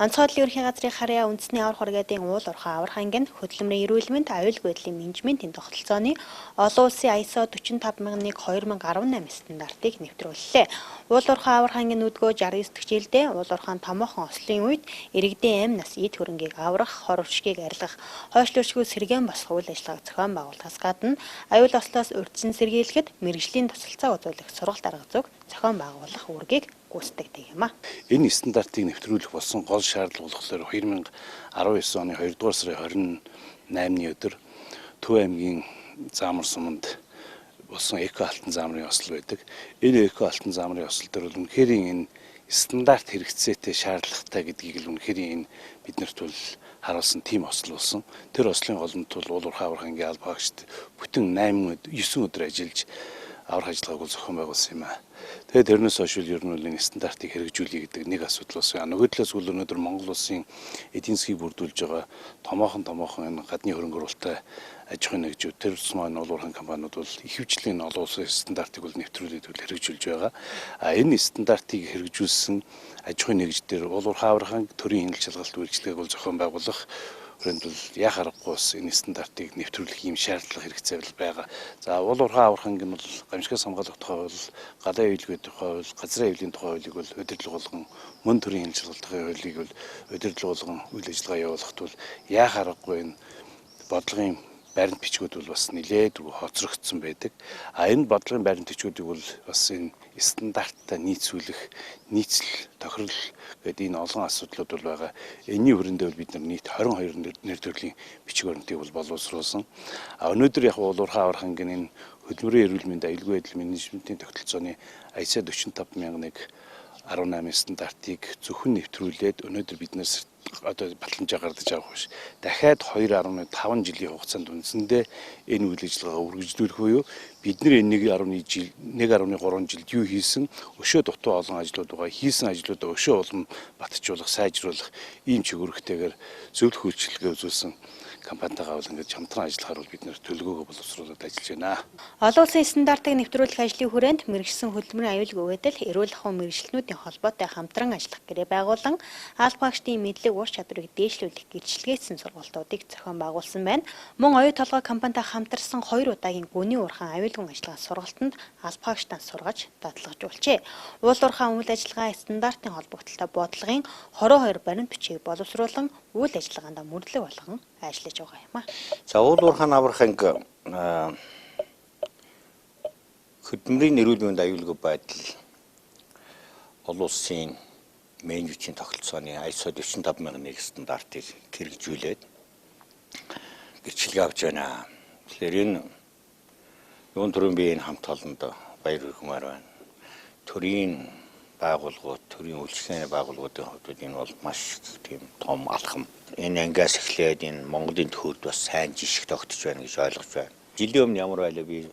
Онцгой бодлогын ерөнхий газрын харьяа үндэсний аварга бригадын уул уурхай аврах анги нь хөдөлмөрийн эрүүл мэнд, аюулгүй байдлын менежментийн тогтолцооны олон улсын ISO 45001:2018 стандартыг нэвтрүүллээ. Уул уурхай аврах анги нь өдгөө 69 дэх жилдээ уул уурхайн томоохон ослын үед иргэдийн амь нас эд хөрөнгийг аврах, хор хөршгийг арилгах, хойшлуушгүй сэргээн босгох үйл ажиллагааг зохион байгуулахаас гадна аюул ослоос урьдчилан сэргийлэхэд мэргэжлийн тусалцаа үзүүлэх сургалт арга зүйг зохион байгуулах үүргийг гүйцэтгэдэг юм а. Энэ стандартыг нэвтрүүлэх болсон гол шаардлага болохоор 2019 оны 2 дугаар сарын 28-ны өдөр Төв аймгийн Заамар суманд болсон эко алтан заамрын осол байдаг. Энэ эко алтан заамрын осол дээр бол үнэхээр энэ стандарт хэрэгцээтэй шаардлагатай гэдгийг л үнэхээр энэ биднэрт бол харуулсан тийм осол болсон. Тэр ослын голомт бол уул уурхай аврах ангийн алба хаагчид бүтэн 8 9 өдөр ажиллаж аврах ажиллагааг бол зохион байгуулсан юм аа. Тэгээд тэрнээс хойш ер нь бол энэ стандартыг хэрэгжүүлье гэдэг нэг асуудал болсон. Нөгөө талаас бол өнөөдөр Монгол улсын эдийн засгийг бүрдүүлж байгаа томоохон энэ гадны хөрөнгө оруулалттай аж ахуйн нэгжүүд, тэр тусмаа энэ уул уурхайн компаниуд бол ихэвчлэн энэ олон улсын стандартыг бол нэвтрүүлээд бол хэрэгжүүлж байгаа. А энэ стандартыг хэрэгжүүлсэн аж ахуйн нэгждэр уул уурхай аврах анги төрийн хяналт шалгалт үйлчилгээг бол зохион байгуулах хүрээнд бол яах аргагүй бас энэ стандартыг нэвтрүүлэх ийм шаардлага хэрэгцээ бол байгаа. За уул уурхай аврах анги нь бол гамшигаас хамгаалах тухай хууль, галын аюулгүй тухай хууль, газрын аюулын тухай хуулийг бол удирдлага болгон, мөн төрийн хяналт шалгалтын хуулийг бол удирдлага болгон үйл ажиллагаа явуулахад бол яах аргагүй энэ бодлогын баримт бичгүүд бол бас нэлээд хоцрогдсон байдаг. А энэ бодлогын баримт бичгүүдийг бол бас энэ стандарттай нийцүүлэх, нийцэл, тохирол гэдэг энэ олон асуудлууд бол байгаа. Энэний хүрээндээ бол бид нар нийт 22 нэр төрлийн бичиг баримтыг бол боловсруулсан. А өнөөдөр яг уул уурхай аврах анги энэ хөдөлмөрийн эрүүл мэнд, аюулгүй байдал менежментийн тогтолцооны ISO 45001:18 стандартыг зөвхөн нэвтрүүлээд өнөөдөр биднээс одоо батламжаа гаргаж авах биш. Дахиад 2.5 жилийн хугацаанд үндсэндээ энэ үйл ажиллагаагаа үргэлжлүүлэх буюу бид нар энэ 1.1 жил, 1.3 жилд юу хийсэн, өшөө дутуу олон ажлууд байгаа. Хийсэн ажлуудаа өшөө улам батжуулах, сайжруулах ийм чиглэлтэйгээр зөвлөх үйлчилгээ үзүүлсэн компанитайгаа бол ингээд хамтран ажиллахаар бол бид нэр төлөвлөгөөгөө боловсруулад ажиллаж байна. Олон улсын стандартыг нэвтрүүлэх ажлын хүрээнд мэргэжсэн хөдөлмөрийн аюулгүй байдал, эрүүл ахуйн мэргэжилтнүүдийн холбоотой хамтран ажиллах гэрээ байгуулан алба хаагчдын мэдлэг ур чадварыг дээшлүүлэх гэрчлэгээсэн сургалтуудыг зохион байгуулсан байна. Мөн оюу толгой компанитай хамтарсан 2 удаагийн гүний уурхайн аюулгүй ажиллагаа сургалтанд алба хаагчдаа сургаж дадлагжуулжээ. Уул уурхайн үйл ажиллагаа стандартын холбогдлолтой бодлогын 22 баримт бичгийг боловсруулан үйл ажиллагаанд мөрдлөг болгон ажиллаж байгаа юм а. За уул уурхайн аврах анги хөдөлмөрийн эрүүл мэнд аюулгүй байдал олон улсын менежментийн тогтолцооны ISO 45001 стандартыг хэрэгжүүлээд гэрчлэгээ авч байна. Тэгэхээр энэ юун төрийн би энэ хамт олонд баяр хүргэмээр байна. Төрийн байгууллагууд, төрийн үйлчилгээний байгууллагуудын хувьд энэ бол маш тийм том алхам. Энэ ангиас эхлээд энэ Монголын төхөөрд бас сайн жишг тогтож байна гэж ойлгож байна. Жилийн өмнө ямар байлаа би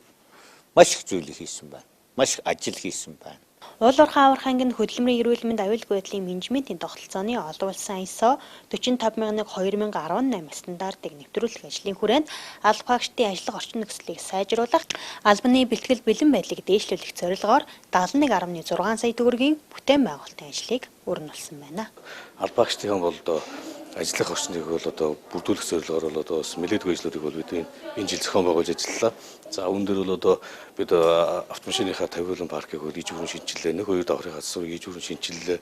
маш их зүйлийг хийсэн байна. Маш их ажил хийсэн байна. Уул уурхай аврах анги нь хөдөлмөрийн эрүүл мэнд аюулгүй байдлын менежментийн тогтолцооны олон улсын ISO 45001:2018 стандартыг нэвтрүүлэх ажлын хүрээнд алба хаагчдын ажиллах орчин нөхцөлийг сайжруулах, албаны бэлтгэл бэлэн байдлыг дээшлүүлэх зорилгоор 71.6 сая төгрөгийн бүтээн байгуулалтын ажлыг өрнүүлсэн байна. Алба хаагчдын бол одоо ажиллах орчныг бол одоо бүрдүүлэх зорилгоор бол одоо бас нэлээдгүй ажлуудыг бол бид энэ жил зохион байгуулж ажиллалаа. За үүн дээр бол одоо бид автомашиныхаа тавиулан паркийг бол иж бүрэн шинчиллээ. Нэг хоёр давхрын засварыг иж бүрэн шинчиллээ.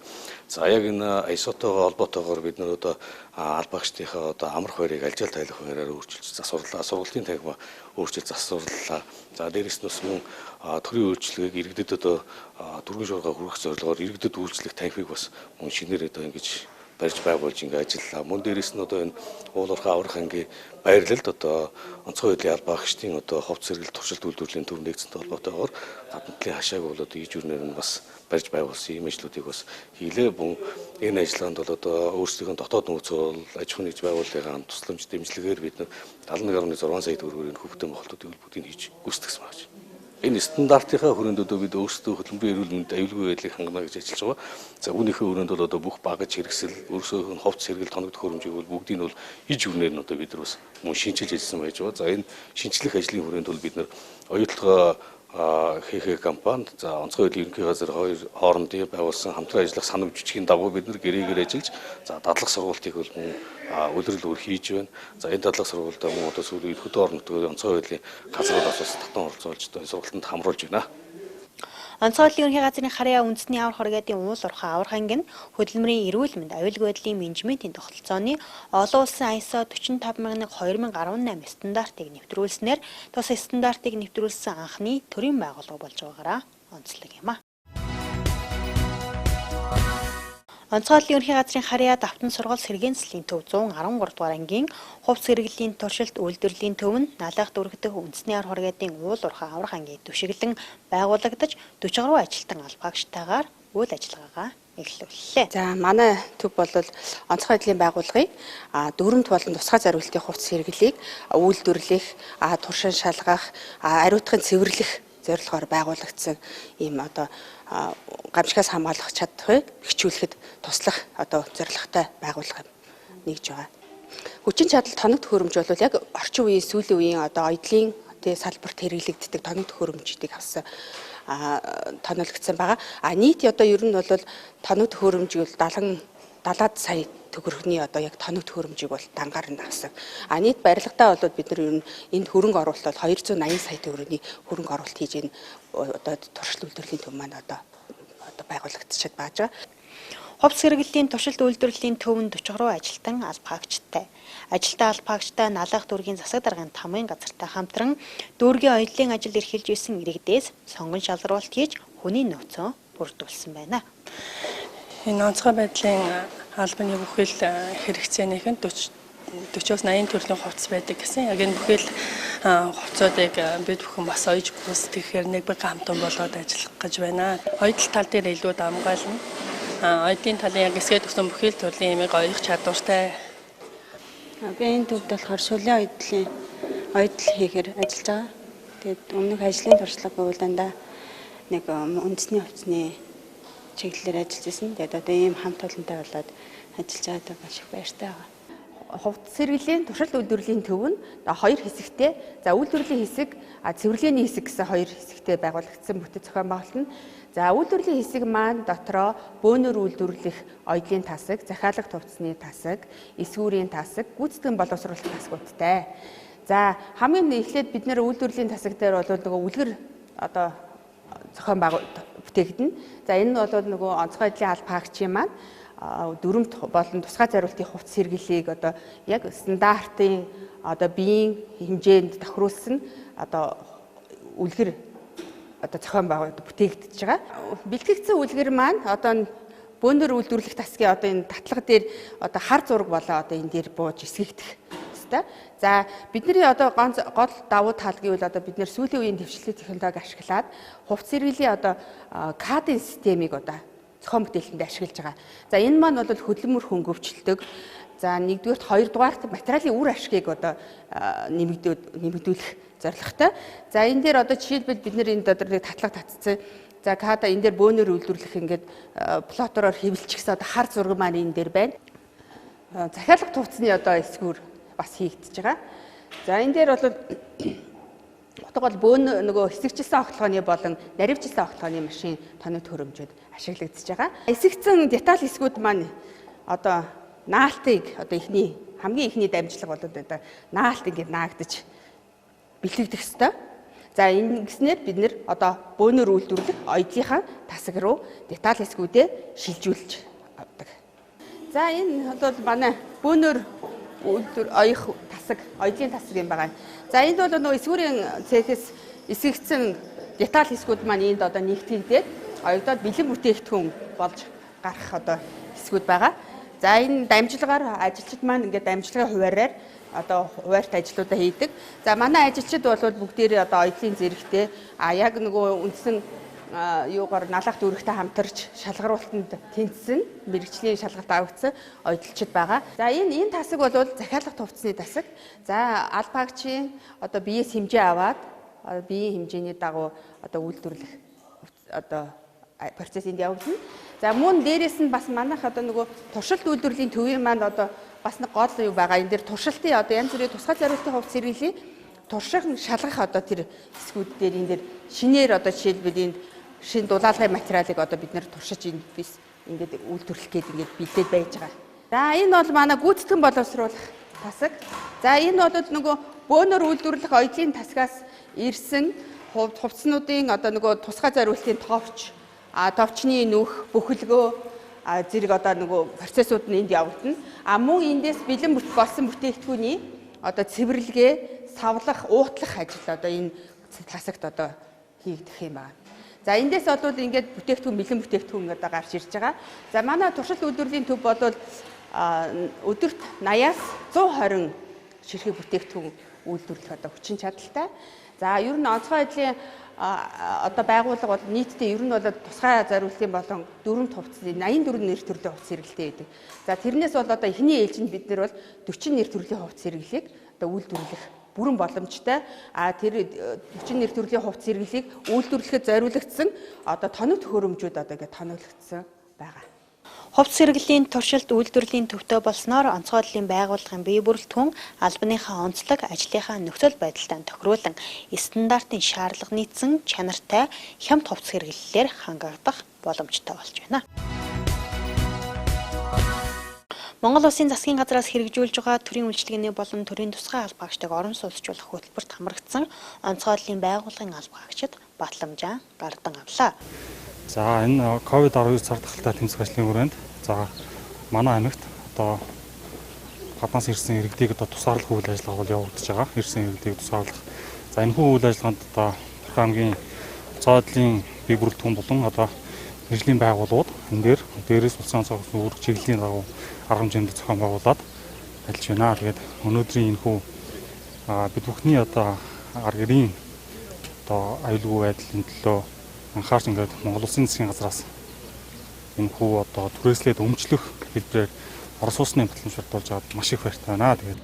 За яг энэ ISO-тойгоо холбоотойгоор бид нар одоо алба хаагчдынхаа одоо амрах байрыг альжаал тайлах байраар өөрчилж засварлаа. Сургалтын танхимаа өөрчилж засварлаа. За дээрэс нь бас мөн төрийн үйлчилгээг иргэдэд одоо түргэн шуурга хүргэх зорилгоор иргэдэд үйлчлэх танхимыг бас мөн шинээр одоо ингэж барьж байгуулж ингээ ажиллалаа. Мөн дээрэс нь одоо энэ уул уурхай аврах ангийн байрлалд одоо онцгой байдлын алба хаагчдын одоо ховц сэргэлт туршилт үйлдвэрлэлийн төв нэгдсэнтэй холбоотойгоор гадна талын хашааг бол одоо иж бүрнээр нь бас барьж байгуулсан ийм ажлуудыг бас хийлээ. Мөн энэ ажиллагаанд бол одоо өөрсдийнхөө дотоод нөөцөөр бол аж ахуйн нэгж байгууллагын тусламж дэмжлэгээр бид нар 71.6 сая төгрөгөөр энэ хөвгтөн бохолтуудыг бүгдийг хийж гүйцэтгэсэн байна. Энэ стандартынхаа хүрээнд одоо бид өөрсдөө хөдөлмөрийн эрүүл мэнд аюулгүй байдлыг хангана гэж ажиллаж байгаа. За үүнийхээ хүрээнд бол одоо бүх багаж хэрэгсэл, өөрсөөх нь ховц сэргэл тоног төхөөрөмжийг бол бүгдийг нь бол иж бүрнээр нь одоо бид нар бас мөн шинчилж ажилласан байж байгаа. За энэ шинчлэх ажлын хүрээнд бол бид нар оюутлогоо ХХ компани, за онцгой байдлын ерөнхий газар хоёр хоорондын байгуулсан хамтран ажиллах санам жижигэн дагуу бид нар гэрээгээр ажиллаж, за дадлах сургалтыг бол мөн үлрэл үр хийж байна. За энэ дадлах сургалтаа мөн одоо сүүлийн хөдөө орон нутгийн онцгой байдлын газруудаас бас татан оролцоолж одоо сургалтанд хамруулж байна. Онцгой байдлын ерөнхий газрын харьяа үндэсний авар хоргиадын уул уурхай аварга анги нь хөдөлмөрийн эрүүл мэнд, аюулгүй байдлын менежментийн тогтолцооны олон улсын ISO 45001:2018 стандартыг нэвтрүүлснээр тус стандартыг нэвтрүүлсэн анхны төрийн байгууллага болж байгаагаараа онцлог юм а. Онцгой байдлын ерөнхий газрын харьяа давтан сургаал сэргээн заслийн төв 113 дугаар ангийн хувьц хэрэглэлийн туршилт үйлдвэрлэлийн төв нь Налайх дүүрэг дэх үндэсний ар хоргиадын уул уурхай аварга ангийн түшиглэн байгуулагдаж 40 гаруй ажилтан албаагчтайгаар үйл ажиллагаагаа эхлүүллээ. За манай төв бол онцгой байдлын байгууллагын дөрөмт болон тусгай зориултын хувьц хэрэглийг үйлдвэрлэх, туршин шалгах, ариутгын цэвэрлэх зорилгоор байгуулагдсан ийм одоо гамшигаас хамгаалах чадварыг бэхжүүлэхэд туслах одоо зорилготой байгууллага нэгж байгаа. Хүчин чадал тоног төхөөрөмж бол яг орчин үеийн сүүлийн үеийн одоо оёдлын салбарт хэрэглэгддэг тоног төхөөрөмжүүдийг авсан тоноглогдсон байгаа. А нийт одоо ер нь бол тоног төхөөрөмж бол 70 сая төгрөгийн одоо яг тоног төхөөрөмжийг бол дангаар нь авсан. А нийт барилгадаа бол бид нар ер нь энд хөрөнгө оруулалт бол 280 сая төгрөгийн хөрөнгө оруулалт хийж энэ одоо туршилт үйлдвэрлэлийн төв маань одоо байгуулагдчихад байж байгаа. Хувьц хэрэглэлийн туршилт үйлдвэрлэлийн төв нь 40 гаруй ажилтан албаагчтай. Ажилтан албаагчтай Налайх дүүргийн засаг даргын тамгын газартай хамтран дүүргийн оёдлын ажил эрхэлж исэн иргэдээс сонгон шалгаруулалт хийж хүний нөөцөө бүрдүүлсэн байна. Энэ онцгой байдлын албаны бүхэл хэрэгцээнийх нь 40-оос 80 төрлийн хувцас байдаг гэсэн. Яг энэ бүхэл хувцуудыг бид бүхэн бас оёж гүйцэтгэхээр нэг бага хамтан болоод ажиллах гэж байна. Оёдол тал дээр илүү давмгаална. Оёдлын талын яг эсгээд өгсөн бүхэл төрлийн юмыг оёх чадвартай. Би энэ төвд болохоор шүлийн оёдлын оёдол хийхээр ажиллаж байгаа. Тэгээд өмнөх ажлын туршлага гэвэл дандаа нэг үндэсний хувцсны чиглэлээр ажиллаж байсан. Тэгээд одоо ийм хамт олонтой болоод ажиллаж байгаадаа маш их баяртай байгаа. Хувцас хэрэглийн туршилт үйлдвэрлэлийн төв нь хоёр хэсэгтэй. За үйлдвэрлэлийн хэсэг, цэвэрлэгээний хэсэг гэсэн хоёр хэсэгтэй байгуулагдсан бүтэц зохион байгуулалт нь. За үйлдвэрлэлийн хэсэг маань дотроо бөөнөр үйлдвэрлэх оёдлын тасаг, захиалга хувцсны тасаг, эсгүүрийн тасаг, гүйцэтгэн боловсруулах тасгуудтай. За хамгийн эхлээд бид нэр үйлдвэрлэлийн тасаг дээр бол нөгөө үлгэр одоо зохион байгуулалт бүтээгдэнэ. За энэ нь бол нөгөө онцгой байдлын албаагчийн маань дөрөмт болон тусгай зориултын хувцас хэрэглээг одоо яг стандартын одоо биеийн хэмжээнд тохируулсан одоо үлгэр одоо зохион байгуулалт бүтээгдэж байгаа. Бэлтгэгдсэн үлгэр маань одоо бөөнөр үйлдвэрлэх тасгийн одоо энэ татлага дээр одоо хар зураг болоо одоо энэ дээр бууж эсгэгдэх ёстой. За бидний одоо гол давуу тал гэвэл одоо бид нэр сүүлийн үеийн дэвшлэлийн технологи ашиглаад хувцас хэрэглийн одоо кадын системийг одоо зохион бүтээлтэнд ашиглаж байгаа. За энэ маань бол хөдөлмөр хөнгөвчлөдөг. За нэгдүгээрт, хоёрдугаарт материалын үр ашгийг одоо нэмэгдүүлэх зорилготой. За энэ дээр одоо жишээлбэл бид нэр энэ дотор нэг татлага татцсан. За када энэ дээр бөөнөр үйлдвэрлэх ингээд плотороор хэвлэчихсэн одоо хар зураг маань энэ дээр байна. Захиалга хувцсны одоо эсгүүр бас хийгдэж байгаа. За энэ дээр бол утга бол бөөн нөгөө хэсэгчилсэн огтлогооны болон наривчилсан огтлогооны машин тоног төхөөрөмжүүд ашиглагдаж байгаа. Эсэгцэн деталь хэсгүүд маань одоо наалтыг одоо эхний хамгийн эхний дамжлага бол одоо наалт ингээд наагдаж бэлтгэгдэх ёстой. За ингэснээр бид нэр одоо бөөнөр үйлдвэрлэх оёдлынхаа тасаг руу деталь хэсгүүдээ шилжүүлж авдаг. За энэ бол манай бөөнөр үйлдвэр оёх тасаг, оёдлын тасаг юм байгаа. За энд бол нөгөө эсгүүрийн цехээс эсгэгдсэн деталь хэсгүүд маань энд одоо нэгтгэгдээд оёдоод бэлэн бүтээгдэхүүн болж гарах одоо хэсгүүд байгаа. За энэ дамжлагаар ажилчид маань ингээд дамжлагын хуваараар одоо хуваарт ажлуудаа хийдэг. За манай ажилчид бол бүгдээрээ одоо оёдлын зэрэгтэй а яг нөгөө үндсэн юугаар налах дүүрэгтэй хамтарч шалгаруултанд тэнцсэн мэргэжлийн шалгалт авагдсан оёдлчид байгаа. За энэ тасаг бол захиалга хувцсны тасаг. За албаагчийн одоо биеэс хэмжээ аваад биеийн хэмжээний дагуу одоо үйлдвэрлэх одоо процесс энд явагдана. За мөн дээрээс нь бас манайх одоо нөгөө туршилт үйлдвэрлэлийн төвийн маань одоо бас нэг гол юу байгаа. Энэ дээр туршилтын одоо янз бүрийн тусгай зориултын хувцас хэрэглэе. турших шалгах одоо тэр хэсгүүд дээр энэ дээр шинээр одоо жишээлбэл энд шинэ дулаалгын материалыг одоо бид нэр туршиж энд бис ингээд үйлдвэрлэх гээд ингээд бэлдээд байж байгаа. За энэ бол манай гүйцэтгэн боловсруулах тасаг. За энэ бол нөгөө бөөнөр үйлдвэрлэх оёдлын тасгаас ирсэн хувцснуудын одоо нөгөө тусгай зориултын товч, товчны нүх, бүхэлгөө зэрэг одоо нөгөө процессууд нь энд явагдана. А мөн эндээс бэлэн болсон бүтээгдэхүүний одоо цэвэрлэгээ, савлах, уутлах ажил одоо энэ тасагт одоо хийгдэх юм байна. За эндээс бол ингээд бүтээгдэхүүн, бэлэн бүтээгдэхүүн одоо гарч ирж байгаа. За манай туршилт үйлдвэрлэлийн төв бол өдөрт 80-аас 120 ширхэг бүтээгдэхүүн үйлдвэрлэх одоо хүчин чадалтай. За ер нь онцгой байдлын одоо байгууллага бол нийтдээ ер нь бол тусгай зориултын болон дөрвөн хувцсны 84 нэр төрлийн хувцас хэрэглэдэг байдаг. За тэрнээс бол одоо эхний ээлжинд бид нар бол 40 нэр төрлийн хувцас хэрэглээг одоо үйлдвэрлэх бүрэн боломжтой. А тэр 40 нэр төрлийн хувцас хэрэглэгийг үйлдвэрлэхэд зориулагдсан одоо тоног төхөөрөмжүүд одоо ингээд тоноглогдсон байгаа. Хувцас хэрэглэлийн туршилт үйлдвэрлэлийн төвтэй болсноор онцгой байдлын байгууллагын бие бүрэлдэхүүн албаныхаа онцлог ажлынхаа нөхцөл байдалтай тохируулан стандартын шаардлага нийцсэн чанартай хямд хувцас хэрэглэлээр хангагдах боломжтой болж байна. Монгол Улсын засгийн газраас хэрэгжүүлж байгаа төрийн үйлчилгээний болон төрийн тусгай албаагчдыг орон сууцчлах хөтөлбөрт хамрагдсан онцгой байдлын байгууллагын албаагчид батламжаа гардан авлаа. За энэ COVID-19 цар тахалтай тэмцэх ажлын хүрээнд за манай аймагт одоо гаднаас ирсэн иргэдийг одоо тусгаарлах үйл ажиллагаа бол явагдаж байгаа. Ирсэн иргэдийг тусгаарлах. За энэ хүү үйл ажиллагаанд одоо Орхон аймгийн онцгой байдлын бие бүрэлдэхүүн болон одоо мэргэжлийн байгууллагууд энэ дээр дээрээс улсын онцгой үүрэг чиглэлийн дагуу арга хэмжээнд зохион байгуулад ажиллаж байна. Тэгээд өнөөдрийн энэ хүү бид бүхний одоо ар гэрийн одоо аюулгүй байдлын төлөө анхаарч ингээд Монгол Улсын засгийн газраас энэ хүү одоо түрээслээд өмчлөх хэлбэрээр орон сууцны батламж болж байгаад маш их баяртай байна. Тэгээд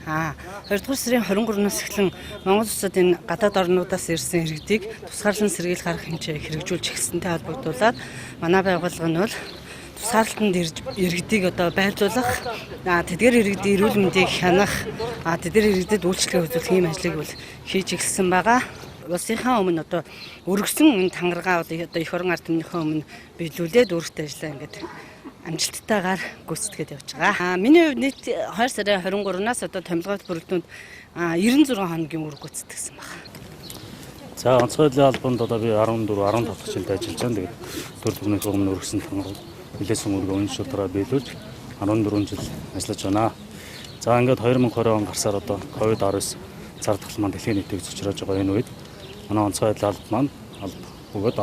2 дугаар сарын 23-наас эхлэн Монгол улсад энэ гадаад орнуудаас ирсэн иргэдийг тусгаарлан сэргийлэх арга хэмжээ хэрэгжүүлж эхэлсэнтэй холбогдуулаад манай байгууллага нь бол тусгаарлалтанд ирж иргэдийг одоо байлзуулах, тэдгээр иргэдийн эрүүл мэндийг хянах, тэдгээр иргэдэд үйлчилгээ үзүүлэх ийм ажлыг бол хийж эхэлсэн байгаа. Улсынхаа өмнө одоо өргөсөн энэ тангараа бол одоо эх орон ард түмнийхээ өмнө биелүүлээд өөртөө ажиллаа ингээд амжилттайгаар гүйцэтгээд явж байгаа. Миний хувьд нийт 2 сарын 23-наас одоо томилгоот бүрэлдэхүүнд 96 хоногийн үүрэг гүйцэтгэсэн байна. За онцгой байдлын албанд одоо би 14 15 дахь жилд ажиллаж байна. Тэгээд төр түмнийхээ өмнө өргөсөн тангараг хүлээсэн үүргээ үнэн шударгаар биелүүлж 14 жил ажиллаж байна. За ингээд 2020 он гарсаар одоо COVID-19 цар тахал маань дэлхийн нийтийг цочроож байгаа энэ үед манай онцгой байдлын алба маань бөгөөд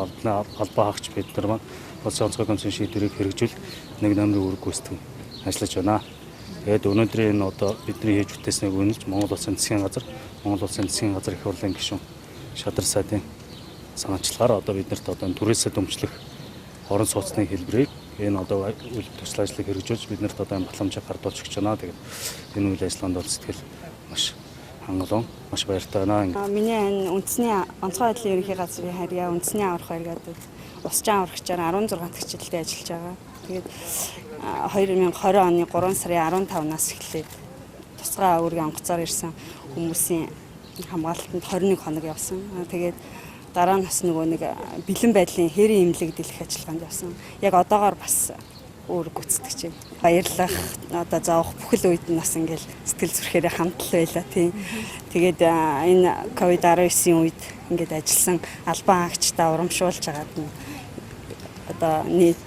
албаа хаагч бид нар маань улсын онцгой комиссийн шийдвэрийг хэрэгжүүл нэг номерын үүрэг гүйцэтгэн ажиллаж байна. Тэгээд өнөөдрийн энэ одоо бидний хийж бүтээснийг үнэлж Монгол Улсын засгийн газар, Монгол Улсын засгийн газар их хурлын гишүүн Шадар сайдын санаачлагаар одоо биднэрт одоо түрээсээ өмчлөх орон сууцны хэлбэрийг энэ одоо үйл төсөл ажлыг хэрэгжүүлж биднэрт одоо энэ батламжийг гардуулж өгч байна. Тэгээд энэ үйл ажиллагаанд бол сэтгэл маш хангалуун, маш баяртай байна. Миний энэ үндэсний онцгой байдлын ерөнхий газрын харьяа үндэсний аврах баяргаад Усчаан аврагчаар 16 дахь жилдээ ажиллаж байгаа. Тэгээд 2020 оны 3 сарын 15-наас эхлээд тусгай үүргийн онгоцоор ирсэн хүмүүсийн хамгаалтанд 21 хоног явсан. Тэгээд дараа нь бас нөгөө нэг бэлэн байдлын хээрийн эмнэлэг дэлгэх ажиллагаанд явсан. Яг одоогоор бас үүрэг гүйцэтгэж байна. Баярлах одоо зовох бүхэл үед нь бас ингээл сэтгэл зүрхээрээ хамт л байлаа тийм. Тэгээд энэ COVID-19-ийн үед ингээд ажилласан албан хаагчдаа урамшуулж байгаад нь одоо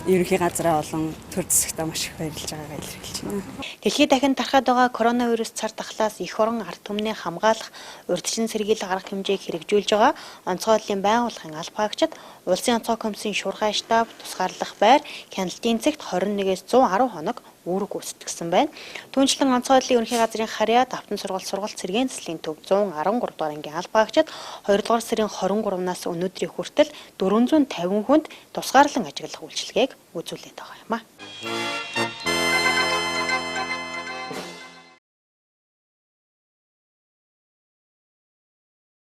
ерөнхий газраа болон төр зэсэгтээ маш их баярлж байгаагаа илэрхийлж байна. Дэлхийд дахин тархаад байгаа коронавирус цар тахлаас эх орон ард түмнийг хамгаалах урьдчилан сэргийлэх арга хэмжээг хэрэгжүүлж байгаа онцгой байдлын байгууллагын алба хаагчид Улсын онцгой комиссийн шуурхай штаб, тусгаарлах байр, хяналтын цэгт 21-ээс 110 хоног үүрэг гүйцэтгсэн байна. Түүнчлэн онцгой байдлын ерөнхий газрын харьяа, давтан сургалт сэргээн заслийн төв 113 дугаар ангийн алба хаагчид 2 дугаар сарын 23-наас өнөөдрийн хүртэл 450 хүнд тусгаарлан ажиглах үйлчилгээг үзүүлээд байгаа юм а.